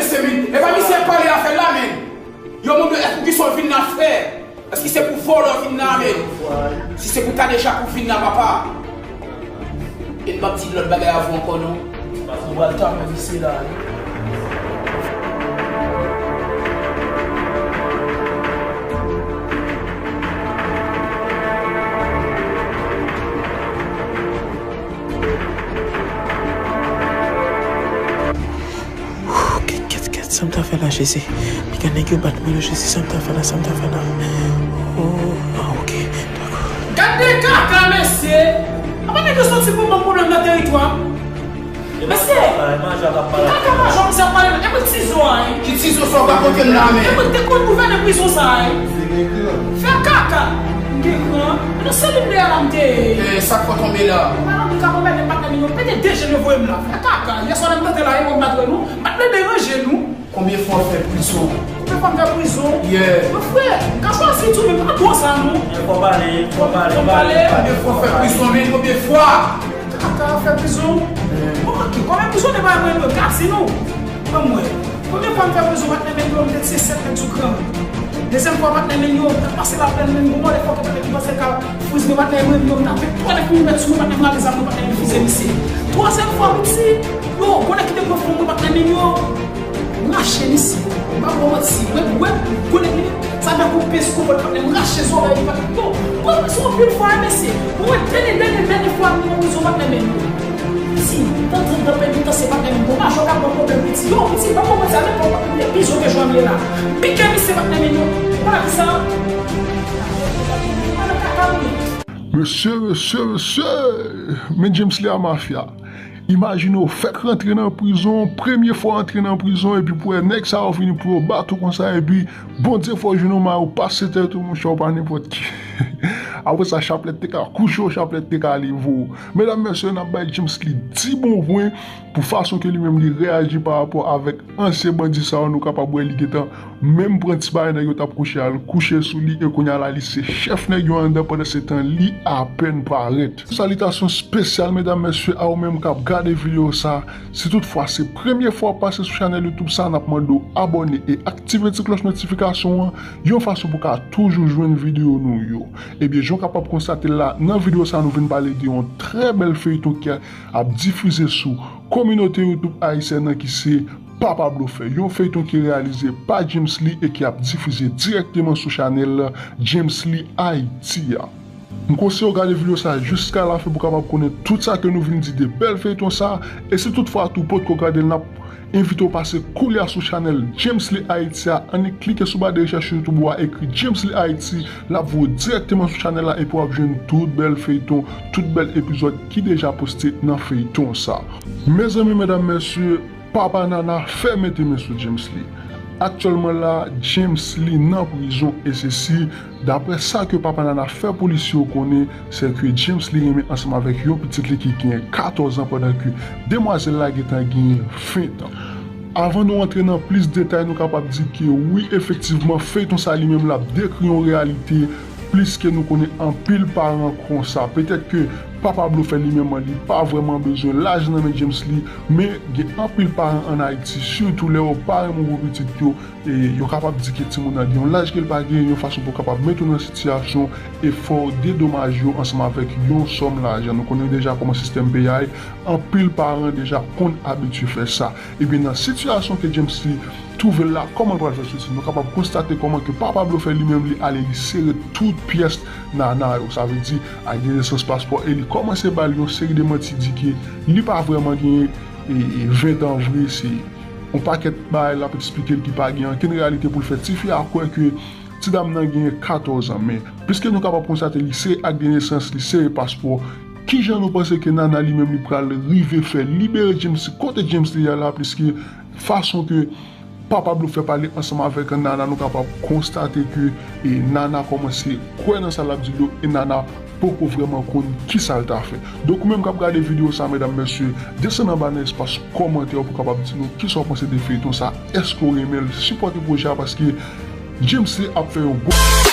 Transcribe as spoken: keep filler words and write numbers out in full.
Se men, e pa misye pale afè la, men. Yo, moun yo, èske pou ki sa w vin la, frè? Èske se pou vòlè w vin la, men? Si se pou Tadeja pou vin la, papa. E m p ap di lòt bagay avè w ankò, non. Paske w pral tape misye la, wi. Kèt, kèt, kèt, sa m ta fè la, Jezi? Piga nèg yo bat mwen, Jezi, sa m ta fè la, sa m ta fè la? Oh, ah, ok, dakò. Gad de kaka, mesye! Apa nèg yo soti pou ban pwoblèm nan teritwa? Mesye! Kaka majò misye ap pale, e mwen tizo a, wi. Ki tizo sa w rakonte m la, men? E mwen te konn gouvène prizon sa a, wi. Fè kaka! M gen kran. E nan sèl m dèyè la m te ye. E sa k fè w tonbe la? Malandren ka konbèt patnè m yo pete de je l yo voye m la. Fè kaka! Yè swa lè m tante la, e mwen m pa t wè nou. M pa t vle deranje nou. Konbyen fwa w fè prizon? Konbyen fwa m fè prizon? Yeah. Mwen frè, m ka chwazi tou, men pa twò sa non. Fò pale, fò pale, fò pale. Konbyen fwa w fè prizon, men konbyen fwa? Kaka fè prizon. Yeah. Bon, ok, konbyen prizon de bay mwen, mwen ka di nou. Ban m wè. Premye fwa m fè prizon, patnè men yo, m te tiye sèt nèg sou kran. Dezyèm fwa, patnè men yo, m t ap pase laplèn, men gon mòde fòkè patnè ki panse l ka friz mwen, patnè men yo, m tape twa nèg milimèt sou mwen, patnè m lage zam mwen, patnè m fize misye. Twazyèm fwa, m di, yo, gon nèg ki te pran fon mwen, patnè men yo, m rache misye. M pa ba w manti, mwen, mwen, gon nèg li, sa tankou peskobòt, patnè m rache zòrèy li, patnè m, yo, mwen prizon anpil fwa, mesye. Mwen, dènye, dènye, dènye fwa, m nan prizon, patnè men yo. Piti, tan trant tan penitans, se patnè m. Bon, majò k ap ban pwoblèm, piti. Yo, piti, ban pwoblèm sa, men bon, patnè m te pi zo ke jwè m ye la. Pike misye, patnè men yo. Ou konn kisa? Mesye, mesye, mesye! Men James li a mafya. Imajine w fèk rantre nan prizon, premye fwa w antre nan prizon, epi pou wè nèg sa yo vini pou yo bat ou konsa, epi Bondye fè w jwenn yon mari, ou pase tèt ou, monchè, ou pa nenpòt ki. Apre sa, chaplèt te ka kouche w, chaplèt te ka leve w. Medam, mesye, n ap bay James li di bon pwen pou fason ke li menm li reyaji pa rapò avèk ansyen bandi sa yo. Nou kapab wè li gentan menm pran ti bagay nèg yo t ap kouche al kouche sou li, e kounye a la li se chèf nèg yo anndan, pandan se tan li apèn parèt. Salitasyon espesyal, medam, mesye, a ou menm k ap gade videyo sa. Si toutfwa se premye fwa w pase sou chanèl YouTube sa, n ap mande w abòne e aktive ti klòch notifikasyon an, yon fason pou w ka toujou jwenn videyo nou yo. Ebyen, jan w kapab konstate l la, nan videyo sa, nou vin pale de yon trè bèl feyton ki ap difize sou kominote YouTube ayisyèn nan, ki se Papa Blofè, yon feyton ki reyalize pa James Lee e ki ap difize dirèkteman sou chanèl James Lee Haiti a. M konseye w gade videyo sa jiska lafen pou w kapab konnen tout sa ke nou vin di de bèl feyton sa. E si toutfwa tou w potko gade l, n ap envite w pase koulye a sou chanèl James Lee Haiti a. Annik klike sou ba de rechèch YouTube ou a, ekri James Lee Haiti, l ap voye w dirèkteman sou chanèl la epi w ap jwenn tout bèl feyton, tout bèl epizòd ki deja poste nan feyton sa. Mezanmi, medam, mesye, Papa Nana fè mete men sou James Lee. Aktyèlman la, James Lee nan prizon e se si, daprè sa ke Papa Nana fè polisye yo konnen, se ke James Lee renmen ansanm avèk yon pitit li ki genyen katòz an, pandan ke demwazèl la gentan genyen ven tan. Avan nou antre nan plis detay, nou kapab di ke wi, efektivman, feyton sa li menm l ap dekri yon reyalite. Plis ke nou konnen anpil paran konsa. Petèt ke Papa Blofè li menm an, li pa vrèman bezwen lajan nan men James Lee, men gen anpil paran ann Ayiti, sitou lè yo pa renmen gwo pitit yo, e yo kapab di ke timoun nan gen yon laj ke l pa genyen, yon fason pou kapab mete w nan sitiyasyon e fè w dedomaje yo ansanm avèk yon sòm lajan. Nou konnen deja kòman sistèm peyi a ye, anpil paran deja konn abitye fè sa. Ebyen, nan sitiyasyon ke James Lee twouve l la, kòman l pral fè soti? Nou kapab konstate kòman ke Papa Blofè li menm li ale, li sere tout pyès Nana yo, sa vle di ak de nesans paspò, e li kòmanse ba l yon seri de manti, di ke li pa vrèman genyen, e, e, ven tan vre, se yon pakèt bagay l ap eksplike l ki pa gen ankenn reyalite pou l fè tifi a kwè ke ti dam nan genyen katòz an. Men, piske nou kapab konstate li sere ak de nesans, li sere paspò, kijan nou panse ke Nana li menm li pral rive fè libere James Lee? Kote James Lee ye la? Piske fason ke Papa Blofè pale ansanm avèk Nana, nou kapab konstate ke, e, Nana kòmanse kwè nan sa l ap di l yo, e Nana poko vrèman konn kisa l ta fè. Donk, ou menm k ap gade videyo sa, medam, mesye, desann anba nan espas kòmantè pou w kapab di nou kisa w panse de feyton sa. Èske w renmen l? Sipòte pwojè a, paske James Lee ap fè yon gwo